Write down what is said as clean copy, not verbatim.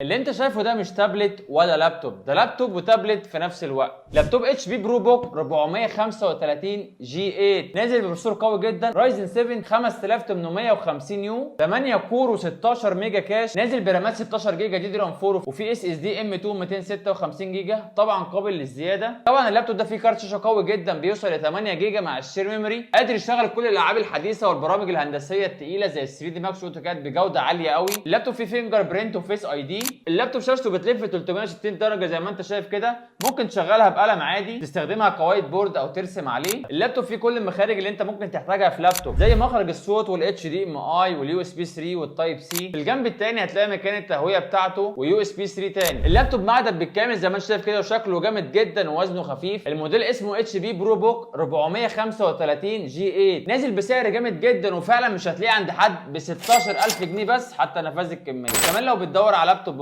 اللي انت شايفه ده مش تابلت ولا لابتوب، ده لابتوب وتابلت في نفس الوقت. لابتوب HP ProBook 435 G8 نازل ب processor قوي جدا Ryzen 7 5850 U، 8 core و16 mega cache، نازل برامات 16 جيجا DDR 4 وفي SSD M 2 256 جيجا، طبعا قابل للزياده. طبعا اللابتوب ده فيه كارت شاشة قوي جدا بيوصل ل 8 جيجا مع ال share memory، قادر يشتغل كل الالعاب الحديثة والبرامج الهندسية الثقيلة زي ال 3D Max و AutoCAD بجوده عالية قوي. اللابتوب فيه fingerprint و Face ID. اللابتوب شاشته بتلف 360 درجه زي ما انت شايف كده، ممكن تشغلها بقلم عادي، تستخدمها ك whiteboard او ترسم عليه. اللابتوب فيه كل المخارج اللي انت ممكن تحتاجها في لابتوب، زي مخرج الصوت وال HDMI وال USB 3 وال Type C. في الجنب الثاني هتلاقي مكان التهويه بتاعته و USB 3 تاني. اللابتوب معدن بالكامل زي ما انت شايف كده، وشكله جامد جدا ووزنه خفيف. الموديل اسمه HP ProBook 435 G8، نازل بسعر جامد جدا وفعلا مش هتلاقيه عند حد، ب 16000 جنيه بس حتى نفاذ الكميه. كمان لو بتدور على لابتوب